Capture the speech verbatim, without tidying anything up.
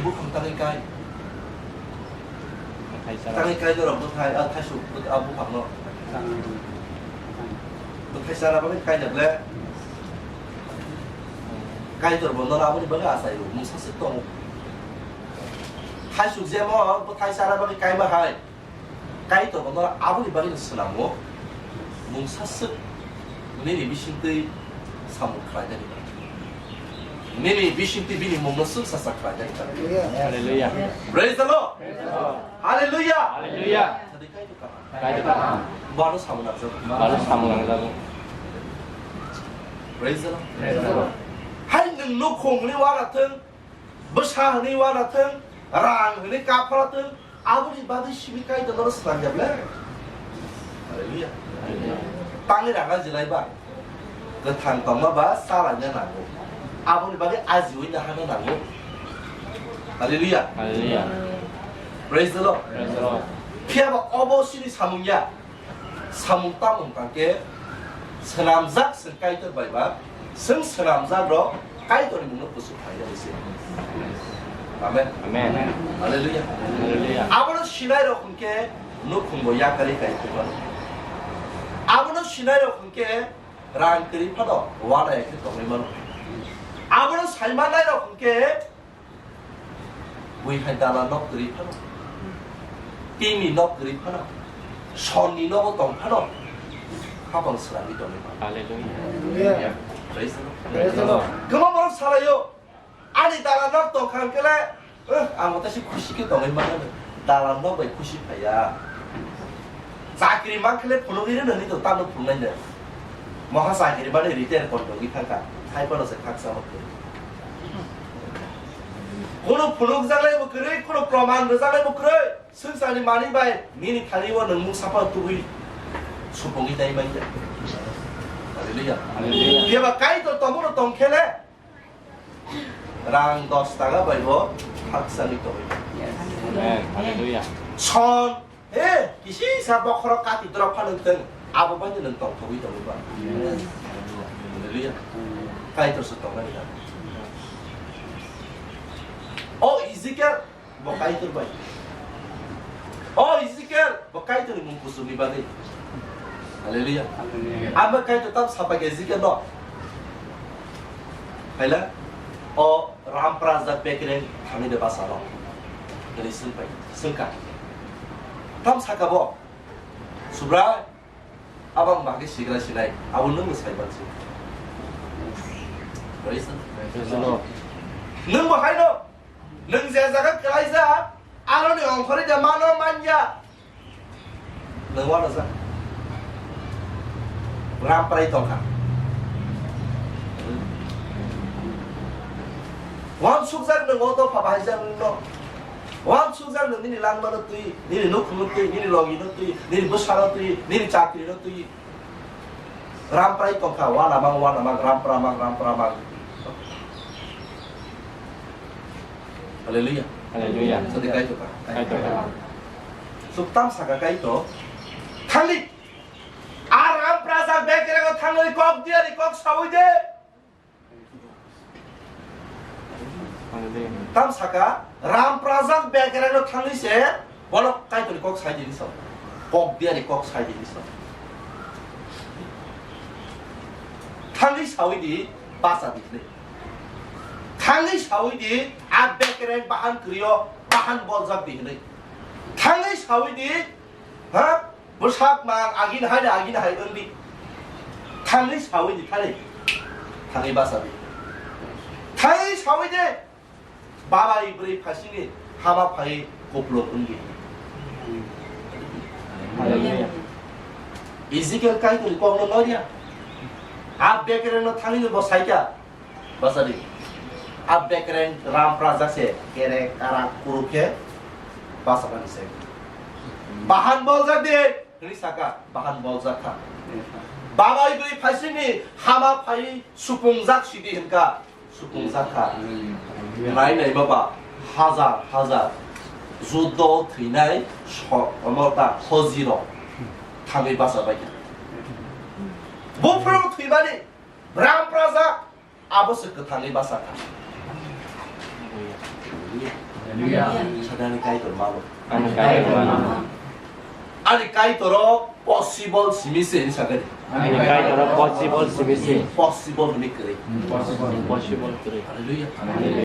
Buphang tangwi kai. Tangwi kai norok bwthai, ah, thaisuk bwth-, ah, buphangno. Bwthai chara bagwi kai da ble. Kaitor bo norok aboni bagwi achaio, mungsa swk tongo. Thaisuk jemon bwthai chara bagwi kaima hai. Kaitor bo norok aboni bagwi no swnamo, mungsa swk nini bisingtwi samung khlainani bagwi. Nini bisingtwi bini mungno swk sacha khlainani bagwi. Hallelujah. Praise the Lord. Praise the Lord. Hallelujah. Hallelujah. Jadi Kaitor kaham. Kaitor kaham. Bano samung nangjago. Bano samung nangjago. Praise the Lord. Praise the Lord. Hai nwng nukhung hwnwi uanathwng, bwsa hwnwi uanathwng, rang hwnwi kaphalathwng, aboni bagwi simi Kaitor nono swnamya ble. Hallelujah. Tangwi rang ajilai ba. Kwthang tongma ba chalaina nango. Aboni bagwi ajiwi nahana nango. Hallelujah. Hallelujah. Praise the Lord. Praise the Lord. Phiya ba obo sini samung ya. Samung tamung tangkhe swnamjak chwng Kaitor bai ba, chwng swnamjak rok Kaitorni mungno kuchuk khlainani se. Amen. Amen. Hallelujah. Hallelujah. Abono sinai rok hwnkhe nukhung bo yakarwi kai phai mano. Abono sinai rok hwnkhe rang kwrwi phano uanai khe tongwi mano. Abono sai manai rok hwnkhe bui hai dala nok kwrwi phano, tini nok kwrwi phano, sonni nogo tong phano, khapang swnamwi tongwi mano. Hallelujah. Praise the Lord. Praise the Lord. Kwbang borok salaio, ani dala nok tong kha hwnkhe le, eh, ang bo teisa khusi khe tongwi mano. Dala nok bai khusi phaiya. Chakri mankhe le phunugwi rwno hwnwi tong, tamo phunuknai no. Moha chakri mani retire kon tongwi thangkha. Hai phano se khaksa hokhe. Khunu phunukjak lai bo kwrwi, khunu proman rwjak lai bo kwrwi. Swngcharni manwi bai nini thani o nwng mungsa phano tubui supungwi nai manya. Hallelujah. Hallelujah. Phiya ba Kaitor tongmano tong khe le, rang dos taka bai bo khaksa ni tongwi. Amen. Hallelujah. Son, he, kisi sa bokhorok kati dora phano teng, abo bai nwng tongthogwi tongwi ba. Hallelujah. Kaitor se tongnani da. O Ezekiel, bo Kaitor bai. O Ezekiel, bo Kaitor ni mung kuchuk ni bagwi. Hallelujah. Hallelujah. Abo Kaitor tam sapai khe Ezekiel no. Phaila, o Ram prajak bekreng thangwi de basa no. Hwnwi swng pai, swngkha. Tam saka bo. Subrai, abang bagwi sigra sinai, abo nwng sai ban si. Praise the Lord. Praise the Lord. Nwng bo hai no. Nwng je jaga kwlaijak, aroni ongkhorwi de mano manya. Nwng uanajak. Ram prai tongkha. Uansukjak nwng o dopha bahaijak nwng no. Uansukjak nwng nini langmano twi, nini nukhungno twi, nini logino twi, nini bwsano twi, nini chakrino twi. Ramprai tongkha, uanamang, uanamang, rampramang, rampramang. Hallelujah. Hallelujah. Sadi Kaitor ka. Kaitor ka. Suktam saka Kaitor. Thangdi. A ram prajak bekerego thangwi kok diari kok sawi de. Tam saka, ram prajak bekereno thangwi se, bono Kaitorni kok sai di hinwi sa. Kok diari kok sai di hinwi sa. Thangwi sawi di, bacha di hinwi. Thangwi sawi di, a bekereng bahan kwrwi o, bahan boljak di hinwi. Thangwi sawi di, ha? Bwsak mang agini hai de, agini hai wng di. Thangwi sawi di thani. Thangwi basa di. Thangwi sawi de. Babai bwrwi phasingni hama phai kupulung wng di. Hallelujah. Ezekiel Kaitorni kokno noria. A bekerengno thangwi bo saikha. Basa di. A bekereng ram prajak se kerek karak kuruk khe basa mani se. Bahan boljak di. Hwnwi saka, bahan boljak kha. Babai bwrwi phaisingni hama phaiwi supungjak sidi hwnkha, supungjak kha. Nai nai baba, hajar hajar juddo thwinai so-, omo ta hojirok thangwi bacha bai kha. Buphuru thwimani bwrang prajak, abo se kwthangwi basa kha. Hallelujah. Sadi ani Kaitor mano. Ani Kaitor mano. Ani Kaitor o possible simi se, ini sakani. Ani Kaitor o possible simi se. Possible ni kiri. Possible. Possible kwrwi. Hallelujah. Hallelujah.